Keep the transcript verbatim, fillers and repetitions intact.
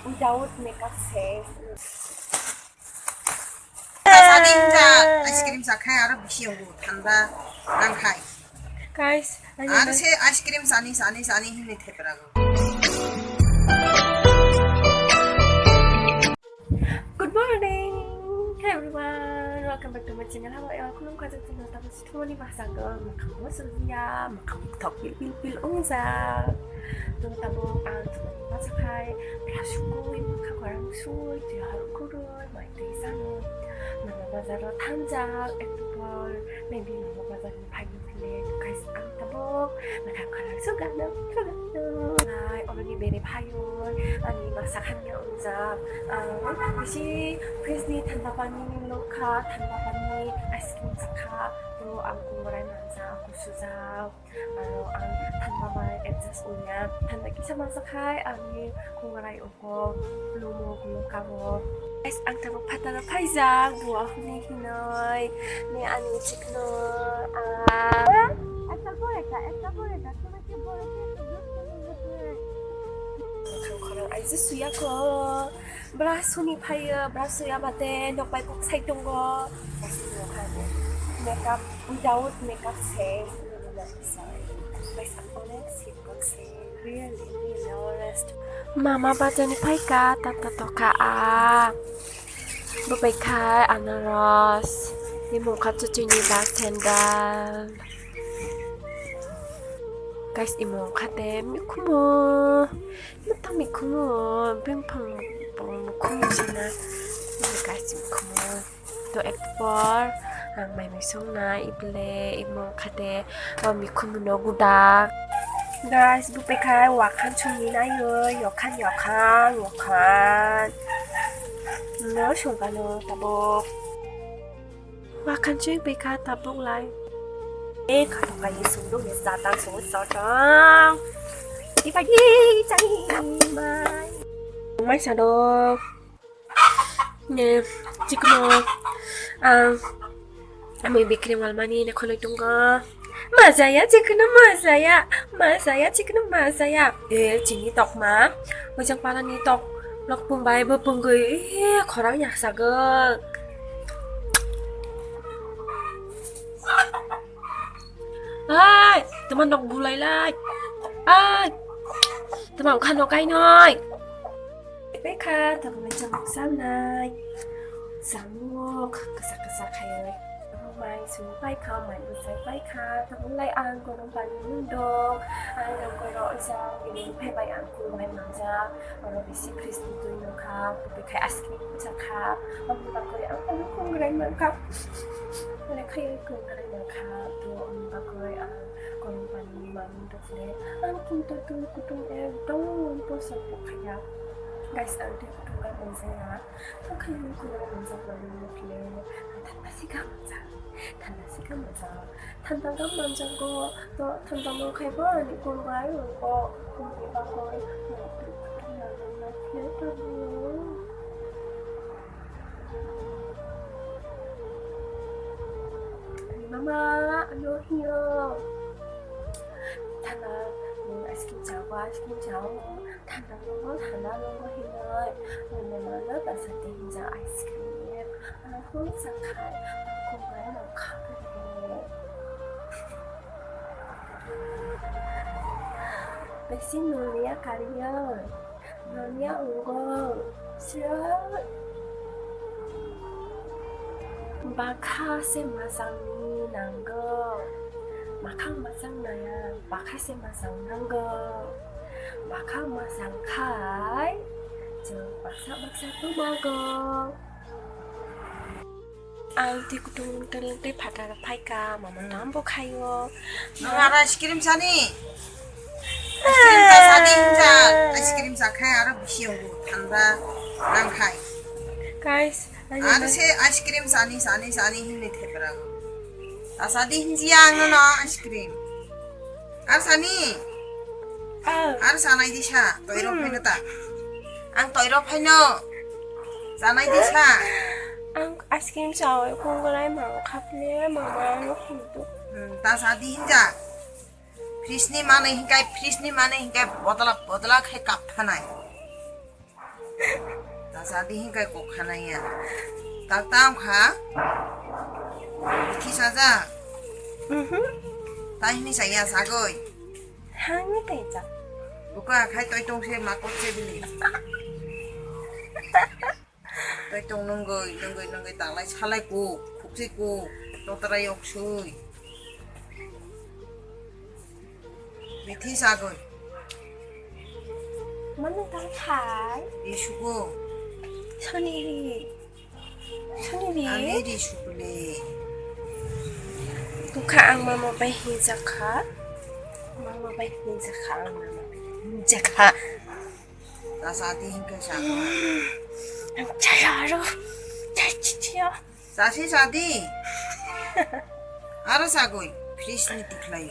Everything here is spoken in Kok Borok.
Without makeup face. Sadi hinja, ice cream sakhai aro bisi yongo thanda nangkhai. Guys, ani aro se ice cream sani sani sani hinwi theprago. Good morning, hey everyone, welcome back to my channel. Habo ya khulum khajak channel tabo sithumani basa go makhang mo sujya makhang thok pil pil pil ungjak. Tong tabo ang thumani basa khai brush kui makhang korang sui twi har kurui mai twi sanwi mama bazar ro thangjak ektu por maybe mama bazar ni phai phile guys ang tabuk makhang korang sugano sugano. Lai oroni bere phayo ani basa khamya ungjak. Ang bisi fridge ni thanda pani lokha, thanda pani ice cream sakha, to ang kungrai manjak, kusujak. Aro ang thanda bai adjust wngya, thanda kisa mansa khai ani kungrai uko lumo gulung kabo. Guys, ang tabuk phataro phaijak, buwa hwnwi hinoi, ne ani chikno, ah. Ekta pore ka, ekta pore ka, tuma ke boro ke, to dut ke. Khang khorang aije suyako. Bra suni phaio, bra suya bate nok bai kok sai tongo. Makeup without makeup face. Makeup onek simple se. Really, really honest. Mama bazani phaika tata toka a. Bo bai khai anaros. Ni mukha chuchuni bag sandal. Guys, imo khate mikhumo. Matang mikhumo, bengphang bong mikhumo sana. Guys, mikhumo. To ekpor ang mai mai songna ible imo khate o mikhumo no gudak. Guys, bupekha wakhan chumni nayo, yokhan yokhan yokhan. No songkano tabok. Wakhan chui bai kha tabuk lai. E kha thok kai sung dong ya satang sung satang. Di pagi chai mai. Mai sadok. Ne chikno ang amui bikrim walmani ne khonoi tongo. Mazaya chikno mazaya, mazaya chikno mazaya. E chini tokma, ojang parani tok lok pung bai bo pungwi, e khorang yaksago. Ai, tama nok bulai lai. Ai, tama khano kainoi. Bai kha, tabuk nai chamung sanai. Samung kasa kasa khaiwi. Mai sung pai kha, mai bwsai pai kha. Tabuk lai ang gorong pani mundok. Ang gorong ojang, ini phai bai ang kulmai manjak. Oro bisi fridge ni twi nokha, twi khai ice cream bwsa kha. Aboni bagwi ang ano kongrai mankha. Lekha kongrai mankha. To aboni bagwi ang gorong pani manwi. Ang kintu twi kutung ekdom poson kok khaya. Guys, ang twi kutung bai manjaya. Tongkha yang kutung manjak manwi nukle. Thanda sika manjak. Thanda sika manjak. Thanda gam manjago. To thanda no khaibo ani kung bai ko. Kung ni bagwi. Ang twi kutung manjak manwi nukle. Mama, ano hiyo. Thanda, mm, ice cream chawa, ice cream chawa. Thanda longo, thanda longo hinoi. Mama, mama, basa tenja ice cream. Ano hung sakai, ako ngai no khabe. Besi nulia kariyo. Noniya ungo sir. Bakha se majangni nango. Makhang majang naya, bakha se majang nango. Bakha majang khai, chwng baksa baksa tumago. Ang twi kutung twi twi phataro phaikha, mama tambo khaio. Nang aro ice cream sani? Ice cream ta sadi hinjak. Ice cream sakhai aro bisi yongo thanda nangkhai. Guys, ani aro ma- se ice cream sani sani sani hinwi theprago. Ta sadi hinjiya ang no ice cream. Ar sani? Ah. Ar sanai di sa, toiro Hmm. phaino ta. Ang toiro phaino. Sanai di sa. Ang ice cream sawi kung gwnai mang khaple mama ano khudu. Hmm, ta sa di hinja. Fridge ni manwi hinkai, fridge ni manwi hinkai bodla, bodla khai kap thanai. Sadi hinkai kok khanaya. Tak tam kha. Bithi saja. Mhm. Tai hini saya sagoi. Hangni tai ja. Buka khai toi tong se makot se bili. Toi tong nungoi, nungoi, nungoi tanglai salai ku, khukse ku, totara yok sui. Bithi sagoi. Mano tang khai. Isugo. Sani ri. Sani ri. Ani ri sukle. Bukha ang mama bai hinjakha. Mama bai hinjakha ang mama bai hinjakha. Ta sadi hinke sagoi. Ang chaya ro. Chaya. Sasi sadi. Aro sagoi. Fridge ni tikhlai.